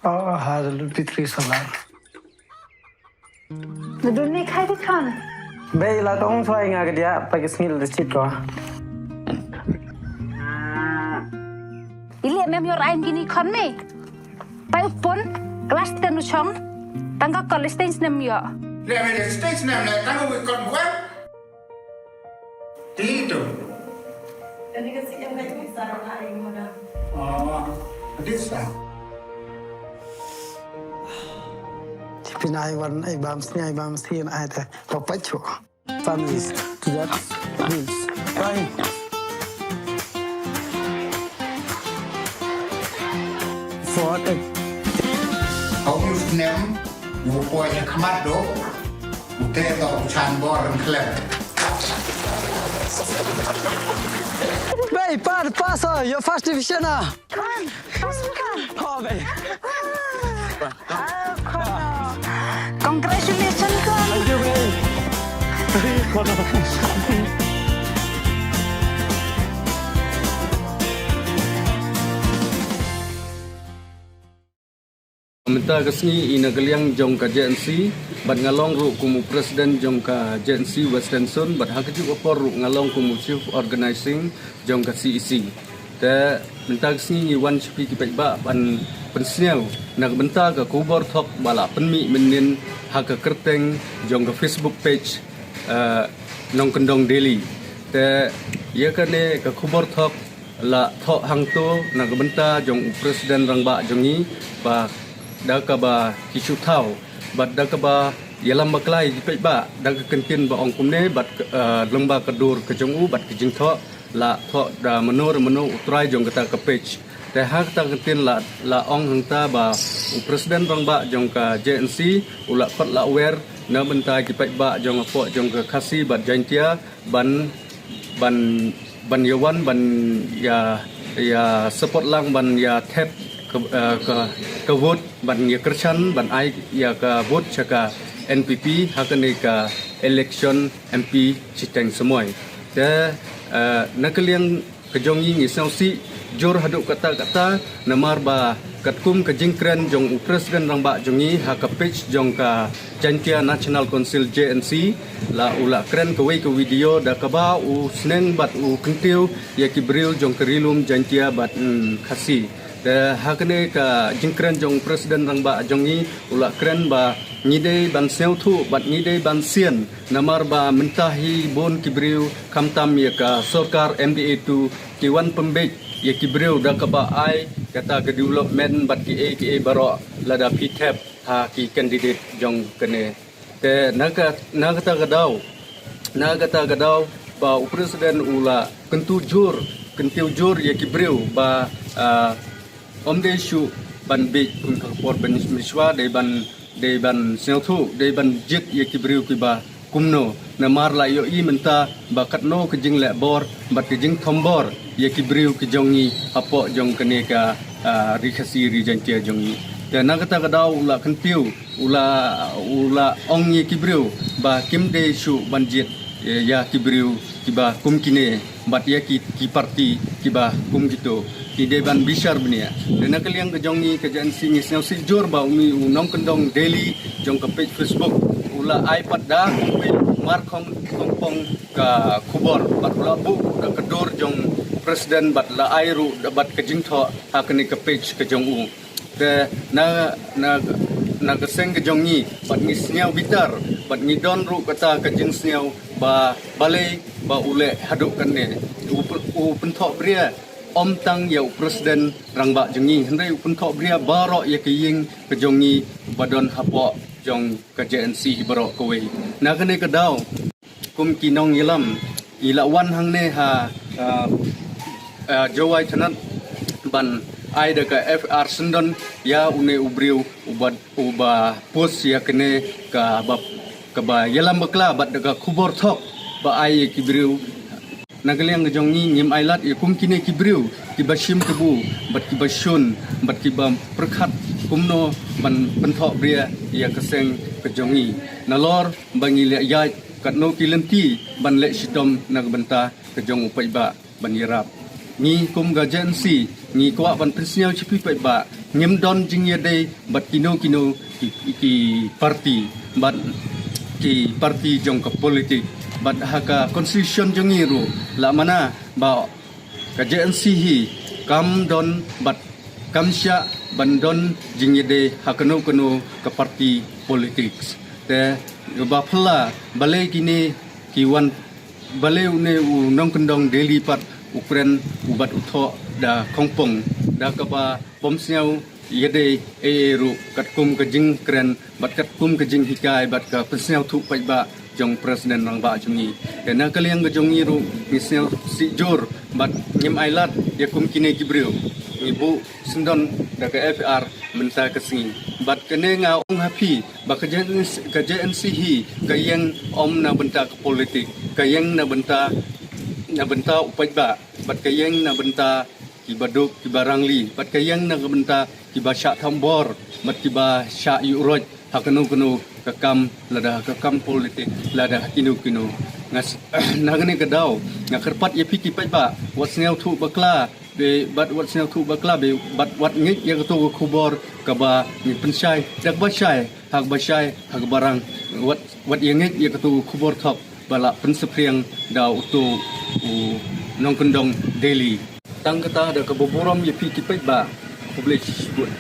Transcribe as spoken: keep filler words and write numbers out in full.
Oh, ha, da lut battery solar. Na dun ne khai di khan. Bei la tong chwai nga ka dia pa ki sngil da chit ko. Ile mem yor ain gini khon me. Pai upon class ten u chong. Tang ka college ten snem yo. Le me stage nem le tang wi kon wan. Ti tu. Kani ka si em ka jong sa ra ai mo da. Oh, this time. Pin ai wan ai bam sni ai bam sien ai ta. Papacho. Families. That means. Bye. For a Hau yu snem, yu poi ha khmat do, u te do u chan bor ren khlem. Bei, par, paso, your first division ah. Come on, come on. Oh, bei. Oh, come on. Congratulations, come on. Thank you, bei. Mynta ka sngi i na ka liang jong ka J N C, bad nga long ruh kum u president jong ka J N C Western Zone, bad ha kajuh ka por ruh nga long kum u chief organizing jong ka C E C. Te mynta ka sngi ngi wan sha phi ki paidbah ban pynsngew na ka bynta ka khubor thok ba la pynmih mynnin ha ka kyrteng jong ka Facebook page, eh, Nongkyndong Daily. Te ïa kane ka khubor thok la thoh hangto na ka bynta jong u president rangbah jong ngi, ba da kaba ki shu thaw bad da kaba ïalam bakla ïa ki paidbah da ka kyntien ba ong kumne bad, eh, lyngba ka dur ka jong u bad ka jingthoh la thoh da mano re mano u trai jong kata ka page. Te ha kata ka kyntien la, la ong hangta ba u president rangbah jong ka J N C u la khot la wer na bynta ki paidbah jong hapoh jong ka Khasi bad Jaintia ban, ban, ban ïa wan, ban ïa, ïa support lang, ban ïa thep ka, eh, ka, ka vote, ban ïa kyrshan, ban ai ïa ka vote sha ka N P P ha kane ka election M P shiteng samoi. Te, eh, na ka liang ka jong ngi ngi sngewsih jur haduh katta katta, namar ba katkum ka jingkren jong u president rangbah jong ngi ha ka page jong ka Jaintia National Council, J N C, la u la kren kawei ka video da kaba u sneng bad u kyntiew ïa ki briew jong ka Ri Lum Jaintia bad, mm, Khasi. Te ha kane ka jingkren jong u president rangbah jong ngi u la kren ba ngi dei ban sngewthuh bad ngi dei ban sian, namar ba mynta hi bun ki briew khamtam ïa ka sorkar M D A two ki wan pynbeit ïa ki briew da kaba ai kata ka development bad kiei kiei baroh lada phi thep ha ki candidate jong kane. Te na ka, na kata ka daw, na kata ka daw ba u president u la kyntu jur, kyntiew jur ïa ki briew ba, ah, ym dei shuh ban beit kum ka por ban mynshuwa, dei ban, dei ban sngewthuh, dei ban jied ïa ki briew kiba kumno, namar la ïohi mynta ba katno ka jingleh bor bad ka jingthombor ïa ki briew ki jong ngi hapoh jong kane ka, ah, Ri Khasi Ri Jaintia jong ngi. Te na kata ka daw u la kyntiew, u la, u la ong ïa ki briew ba kim dei shuh ban jied, eh, ïa ki briew kiba kum kine bad ïa ki, ki parti kiba kum kito. Ki dei ban bishar bniah. Te na ka liang ka jong ngi ka J N C ngi sngewsih jur ba u mi u Nongkyndong Daily jong ka page Facebook u la ai pat da u mi Markhong Kongpong ka khubor bad u la buh da ka dur jong president bad la ai ruh da bad ka jingthoh ha kane ka page ka jong u. Te na, na, na ka seng ka jong ngi bad ngi sngew bitar bad ngi don ruh kata ka jingsngew ba balei ba u leh haduh kane. U, u pynthoh bria ym tang ïa u president rangbah jong ngi, hynrei u pynthoh bria baroh ïa ka ïing ka jong ngi ba don hapoh jong ka J N C hi baroh kawei. Na kane ka daw kum ki nongïalam ngi la wan hangne ha, ah, ah, Jowai Thanat ban ai da ka F I R syndon ïa une u briew uba, uba post ïa kane kaba, kaba ïalam bakla bad da ka khubor thok ba ai ïa ki briew. Na ka liang ka jong ngi ngim ai lad ïa kum kine ki briew kiba shim kabu bad kiba shun bad kiba pyrkhat kumno ban pynthoh bria ïa ka seng ka jong ngi. Nalor ba ngi leh ïaid katno ki lynti ban leh shitom na ka bynta ka jong u paidbah ban ïarap. Ngi kum ka J N C Ngi kwah ban pynsngew sha phi paidbah, ngim don jingïadei bad kino kino ki, ki party, bad ki party jong ka politik, bad ha ka constitution jong ngi ruh la mana ba ka J N C hi kam don bad kam shah ban don jingïadei ha kano kano ka party politics. Te ba phylla balei kine ki wan, balei une u nongkyndong Delhi pat u kren u bat u thoh da khongpong, da kaba bym sngew ïadei ei ei ruh katkum ka jingkren bad katkum ka jinghikai bad ka pynsngewthuh paidbah jong President Rangbah jong ngi. Te na ka liang ka jong ngi ruh ngi sngewsih jur bad ngim ailad ïa kum kine ki briew. Ngi buh syndon da ka F I R mynta ka sngi. Bad kane nga ong ha phi ba ka J N C, ka J N C hi ka ïeng ym na bynta ka politik, ka ïeng na bynta, na bynta u paidbah, bad ka ïeng na bynta kiba duk kiba rangli, bad ka ïeng na ka bynta kiba shah thombor bad kiba shah ïuh roit ha kano kano ka kam, lada ha ka kam politik lada ha kino kino. Nga s-, na kane ka daw nga kyrpad ïa phi ki paidbah, wat sngewthuh bakla, be, bad wat sngewthuh bakla, be, bad wat ngeit ïa kato ka khubor kaba ngi pynshai da kaba shai ha kaba shai ha kaba rang. Wat, wat ïa ngeit ïa kato ka khubor thok ba la pynsaphriang da uto u nongkyndong Delhi. Tang kata da kaba burom ïa phi ki paidbah. Khublei shibun.